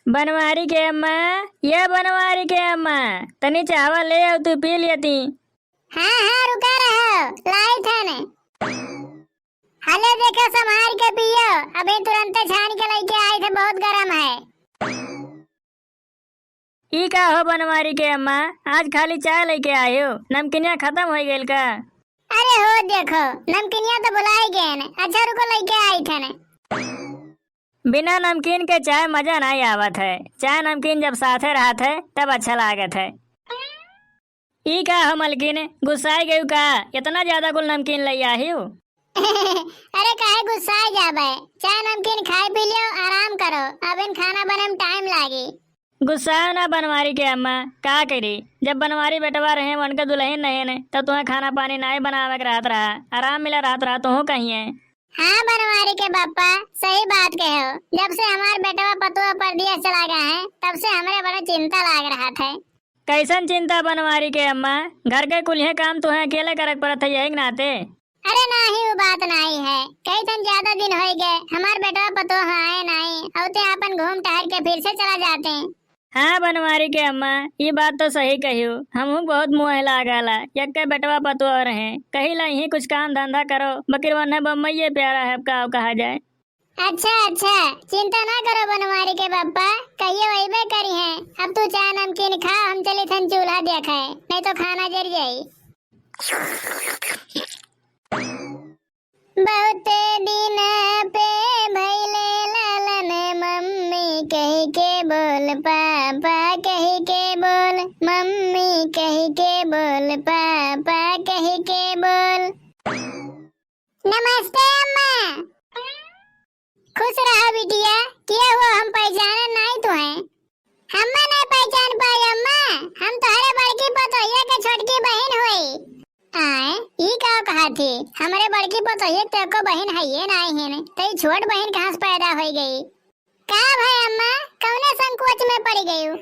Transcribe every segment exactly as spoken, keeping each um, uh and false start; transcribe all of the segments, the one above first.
बनवारी के अम्मा, ये बनवारी के अम्मा, तनी चाहवा ले आओ, तू पी लेती। हाँ, हाँ, रुका रहो, लाई थन। हले देखो, संभार के पियो, अभी तुरंते छान के लइके आई थे, बहुत गरम है। ई का हो बनवारी के अम्मा, आज खाली चाय लइके आए हो, नमकीनिया खत्म हो गइल का? अरे हो देखो, नमकीनिया तो भुलाई गए न। अच्छा रुको, लइके आई थे न। बिना नमकीन के चाय मजा नहीं आवत है, चाय नमकीन जब साथे रहत है तब अच्छा लागत है। ई का हो मलकिन, गुस्साए गयू का? इतना ज्यादा कुल नमकीन लइ आहिउ? अरे काहे गुस्साए जाबे? चाय नमकीन खाए पी लियो, आराम करो, अबहिन खाना बने में टाइम लागी। गुस्साओ ना बनवारी के अम्मा, का करी, जब बनवारी बेटवा रहे, उनके दुल्हन रहे न, तब तुम्हें खाना पानी नाई बनावे के रहत रहा, आराम मिला रहत रहा, तुहू कहिए। हाँ बनवारी के बापा, सही बात कहो, जब से हमार बेटवा पतोह परदेस चला गए हैं, तब से हमरे बड़ा चिंता लाग रहत है। कैसन चिंता बनवारी के अम्मा? घर के कुल्हे काम तुहें अकेले करक पड़त है यही के नाते। अरे नाही, वो बात नाही है, कई ठन ज्यादा दिन होई गए, हमार बेटवा पतोह आए नाही, अउते आपन घूम टहर के फिर से चला जाते। हाँ बनवारी के अम्मा, ये बात तो सही कहियो, हमहू बहुत मोह लागला, यक्के बेटवा पतोह रहे, कहिला यहीं कुछ काम धंधा करो, बकिर वन्हे बम्बई ये प्यारा है, अब का कहा जाए। अच्छा, अच्छा, चिंता ना करो बनवारी के बापा, कहियो अइबे करिहें। अब तू चाय नमकीन खा, हम चली थन चूल्हा देखे, नहीं तो खाना जर जाई। बहुते दिन पे भइले लालन, मम्मी कहि के बोल, पापा कहि के बोल, मम्मी कहि के बोल, पापा कहि के बोल। नमस्ते अम्मा। खुश रहो बिटिया, के हो, हम पहचाने नाई तुहें। हम्मे नाई पहचान पाई अम्मा, हम तोहरे बड़की पतोहिया के छोटकी बहिन होई। आए, ई का कहा थी? हमरे बड़की पतोहिया के तो एको बहिन हइये नाई हिन, त ई छोट बहिन कहाँ से पैदा होई गई? का भय अम्मा, कौने संकोच में पड़ी गयू?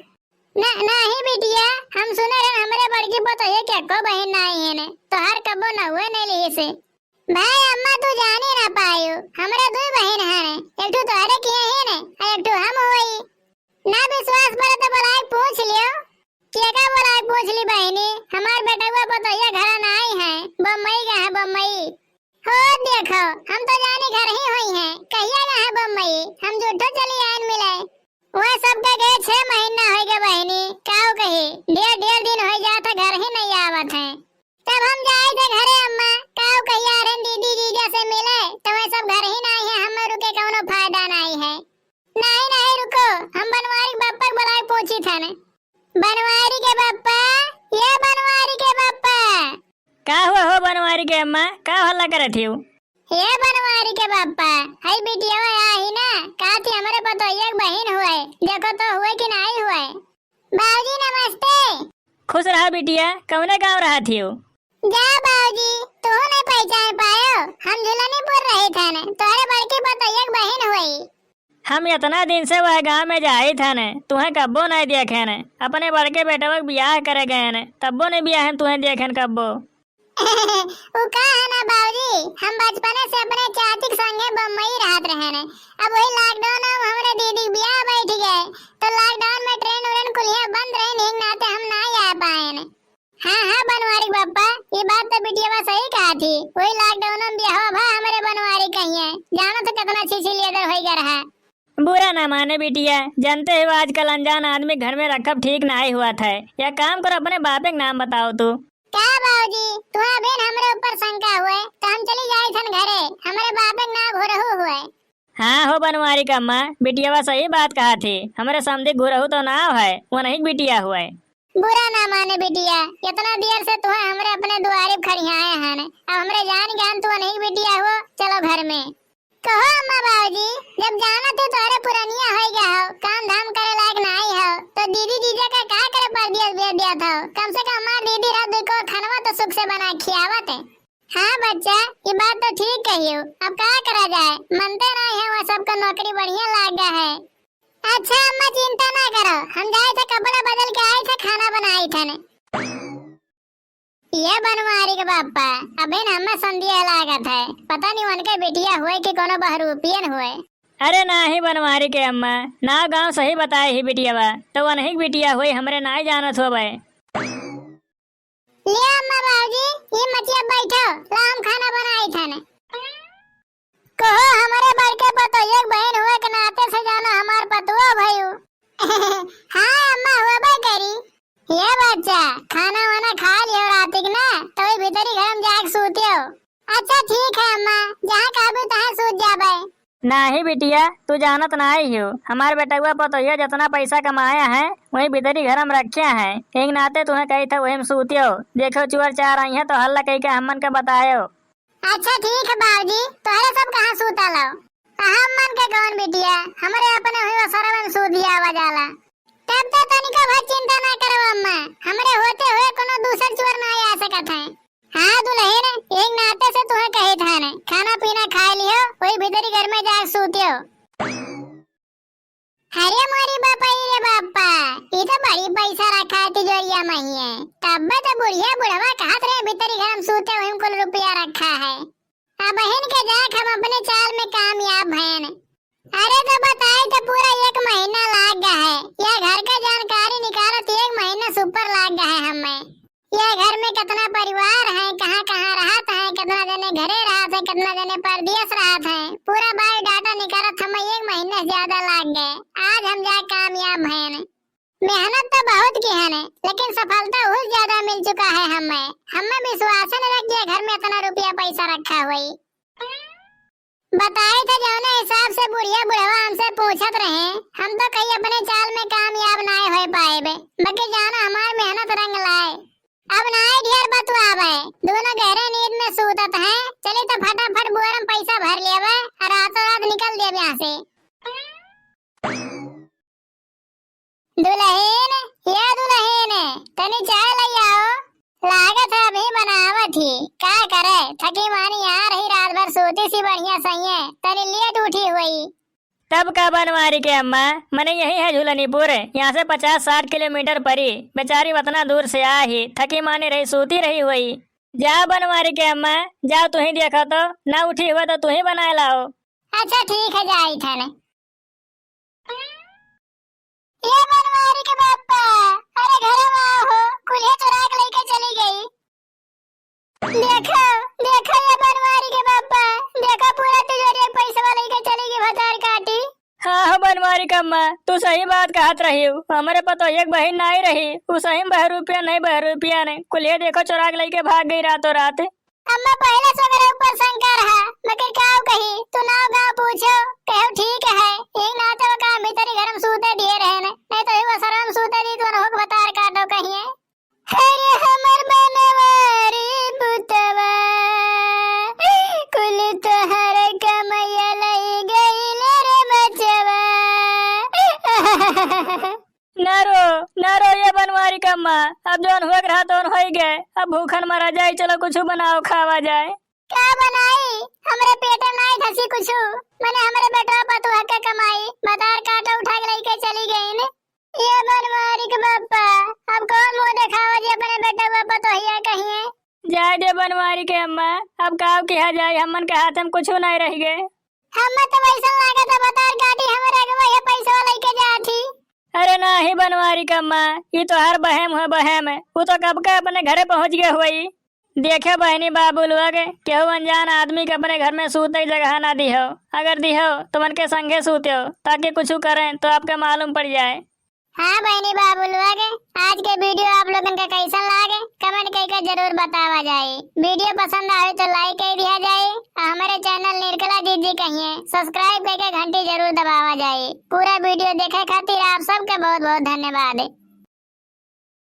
ना, नाही बिटिया, हम सुने रहन हमरे बड़की पतोहिया के एको बहिन नाई हिन, तोहार कबो नहुए नहीं लिहिस। भाई अम्मा तू जानी ना पायू, हमरे दुई बहिन हन, एक ठो तोहरे किहे हिन, अउर एक ठो हम होई। ना विश्वास पड़े तो बोलाए पूछ लियो। केका बोलाए पूछ ली बहिनी, हमार बेटवा पतोहिया घरा नाई है, बम्बई गए है बम्बई। हो देखो, हम तो जानी घर ही होई हैं, कहिया गए है बम्बई, हम झूठो चली आयन मिले। वह सबके गए छह महीना होई गए बहिनी, काऊ कही, ढेर ढेर दिन होई जात है घर ही नहीं आवत है। तब हम जाए थे घरे अम्मा, काऊ कहिया रहन दीदी जीजा से मिले, तो वह सब घर ही नहीं है, हम रुके कौनो फायदा नहीं है। नहीं, नहीं, रुको, हम बनवारी के बापा के बुलाए पूछी थन। बनवारी के बापा, ये बनवारी के बापा। का हुआ हो बनवारी के अम्मा, का हल्ला करत हियो? हे बनवारी के बापा, हई बिटिया आई ना, का थी हमरे पतोहिया के बहिन हुए, देखो तो हुए कि नहीं हुए। बाबूजी नमस्ते। खुश रहा बिटिया, कौने गाँव रहत हियो? जा बाबूजी, तू नहीं पहचान पायो, हम झुलनीपुर रही थन, तोहरे बड़की पतोहिया के बहिन हुई। हम इतना दिन से वह गाँव में जाई थन, तुहें कब्बो नहीं देखेन, अपने बड़के बेटवा के बियाह करे गएन, तब्बो नहीं बियाह में तुहें देखेन कब्बो। उ का है ना बाबूजी, हम बचपने से अपने चाची के संगे बम्बई रहत रहेन। अब वही lockdown में हमरे दीदी के बियाह बैठ गए, तो lockdown में train व्रेन कुलिया बंद रहे, यही नाते हम ना आ पाएन। हाँ, हाँ, बनवारी के बापा, ये बात तो बिटिया सही कहा थी। वही lockdown में बियाह भा हमरे बनवारी कहिए, जानो तो कितना छीछी लेदर होई गए रहा। बुरा ना माने बिटिया, जानते हो आजकल अनजान आदमी घर में रखब ठीक नाई हुआ था। या काम करो, अपने बापे के नाम बताओ तू। का बाबूजी, तुम्हें अबेन हमरे ऊपर शंका हुए, तो हम चली जाई थन घरे, हमरे बापे के नाम घुरहू हुए। हाँ हो बनवारी का अम्मा, बिटियावा सही बात कहा थी, हमरे समधी घुरहू तो नाव है, वो नहीं बिटिया हुए। बुरा ना माने बिटिया, इतना देर से तुम्हें हमरे अपने दुआरे पे खड़ियाए हन, अब हमरे जान गए तू नहीं बिटिया हुआ, चलो घर में। कहो अम्मा बाबूजी, जब जाना थे तोहरे पुरनिया होई गया हो, काम धाम करे लायक नाई हो, तो दीदी जीजा का का करे परदेस भेज दिया था? कम से कम हमार दीदी रह दुई को खानवा तो सुख से बना खियावत है। हाँ बच्चा, ये बात तो ठीक कहियो, अब का करा जाए, मनते नाई है, वह सबका नौकरी बढ़िया लाग गया है। अच्छा अम्मा चिंता ना करो, हम जाए थे कपड़ा बदल के आए थे, खाना बनाई थे ने। ये बनवारी के बापा, अबे न हमें संदेह लागत है, पता नहीं उनके बिटिया हुए कि कोनो बहरूपियन हुए। अरे नाही बनवारी के अम्मा, नाव गाँव सही बताए ही बिटिया बा, तो वनही के बिटिया होई, हमरे नाही जानत होबे। लिया अम्मा बाबूजी, ये मचिया बैठो, ला हम खाना बनाई थने। कहो हमरे बड़के पतोहिया के बहिन हुए के नाते से जानो हमार पतुआ भयू। हाँ अम्मा, हुआ बा करी। ये बच्चा, खाना वाना खा लियो रातिक ना, तो वही भीतरी घर में जाके सूतियो। अच्छा ठीक है अम्मा, जहाँ कहबू तहाँ सूत जाबे। नाही बिटिया, तू जानत नाही हो, हमार बेटउआ पतोहिया जितना पैसा कमाया है, वही भीतरी घर में रख्या है। एक नाते तुहें कही था, वही में सूतियो। देखो चुअर चार आई है तो हल्ला कही के हमन के बतायो। अच्छा ठीक है बाबूजी, तोहरे सब कहाँ सूता लो? हमन के कौन बिटिया, हमरे अपने हुई वो सरवन सूत जावा जाला। तब तो तनिका भर चिंता ना करो अम्मा, हमरे होते हुए कोनो दूसर चुअर ना आ सकत है। हाँ दुलहिन, एक नाते से तुहें कही था ने, खाना पीना खाए लियो, वही भीतरी घर में जाके सूतियो। अरे मोरी बापा, ई रे बापा, ई तो बड़ी पैसा रखा है तिजोरिया में ही है। तब्बे तो बुढ़िया बुढ़वा कहत रहे भीतरी घर में सूते, वही में कुल रुपया रखा है। अबहिन के जाके हम अपने चाल में कामयाब भयन। अरे तो बताई तो पूरा एक महीना लाग गया है। यह घर का जानकारी निकालत एक महीना से ऊपर लाग गया है हमें। यह घर में कितना परिवार है, कहाँ कहाँ रहत है, कितना जने घरे रहत है, कितना जने परदेस रहत है, पूरा बायोडाटा निकालत हमें एक महीना से ज्यादा लाग गए। आज हम जा कामयाब भयन। मेहनत तो बहुत की है ने, लेकिन सफलता उस ज्यादा मिल चुका है हमें। हमें विश्वास न रख गया घर में इतना रुपया पैसा रखा हुई। बताए थे जौने हिसाब से बुढ़िया बुढ़वा हमसे पूछत रहे, हम तो कहीं अपने चाल में कामयाब नाय होए पाएबे, बाकी जाना हमार मेहनत रंग लाए। अब नाय ढेर बतुआवे, दोनों गहरे नींद में सूतत हैं। चली तो फटाफट बुअर में पैसा भर लेवे और रातों रात निकल देवे यहाँ से। दुलहिन, ये दुलहिन, तनी चाय लइ आओ। लागत है अभी बनावत ही, का करे, थकी मानी आ रही, रात भर सोती सी बढ़िया सही है, तनी लेट उठी हुई। तब का बनवारी के अम्मा, मने यही है झुलनीपुर, यहाँ से पचास साठ किलोमीटर परी। बेचारी उतना दूर से आ ही, थकी मानी रही, सोती रही हुई। जा बनवारी के अम्मा, जा तू ही देखो तो, ना उठी हुआ तो तू ही बनाए लाओ। अच्छा ठीक है, जाई थाने। ये बनवारी के बापा, अरे घरे में आओ हो, कुल्हे चोरा के लेके चली गई। देखो, देखो ये बनवारी के बापा, देखो पूरा तिजोरी के पैसवा लेके चली गई भतार काटी। हाँ हो बनवारी के अम्मा, तू सही बात कहत रही हो, हमरे पतोहिया के बहिन नाई रही, उ सही में बहरूपिया नहीं बहरूपिया ने, कुल्हे देखो चोरा के लेके भाग गई रातों रात। अम्मा पहले से मेरे ऊपर शंका रहा, मगर काव कही, तू नाव गाँव पूछो, कहो ठीक है, एक नाते वो काम भीतरी घर में सूते दिए रहे ने, नहीं तो ही वो शर्म सूते दी तो अनहोक भतार काटो कहिए। अरे हमर बनवारी पुतवा, कुल तोहर कमैया लई गइल रे बचवा। ना रो, ना रो ये बनवारी के अम्मा, अब जौन होए के रहा तौन होई गए, अब भूखन मरा जाए, चलो कुछ बनाओ खावा जाए। का बनाई, हमरे पेटे में नाई धसी कुछ, मने हमरे बेटवा पतोह के कमाई, भतार काटो उठा के लेके चली गई ने। ये बनवारी के बापा, अब कौन मुंह देखावा जी अपने बेटवा पतोहिया कहिए। जाए दे बनवारी के अम्मा, अब काव किहा जाए, हमन के हाथ में कुछ नहीं रह गए। हम्मे तो वैसन लागत है, भतार काटी हमरे अगवा ये पैसवा लइके जात ही। अरे नाही बनवारी के अम्मा, ई तोहार बहम है, बहम है। उ तो कब के अपने घरे पहुँच गए हुई। देखे बहनी बाबू लोग, केहू अनजान आदमी के अपने घर में सूते जगह ना दिहो। अगर दिहो तो उनके संगे सूत्यो, ताकि कुछ करें तो आपके मालूम पड़ जाए। हाँ बहनी बाबू लोग, आज के video आप लोगन के कैसन लागे, comment करके जरूर बतावा जाए। Video पसंद आवे तो like कर दिया जाए, और हमारे channel निर्कला जीजी कहिए subscribe करके घंटी जरूर दबावा जाए। पूरा video देखे खातिर आप सबके बहुत बहुत धन्यवाद।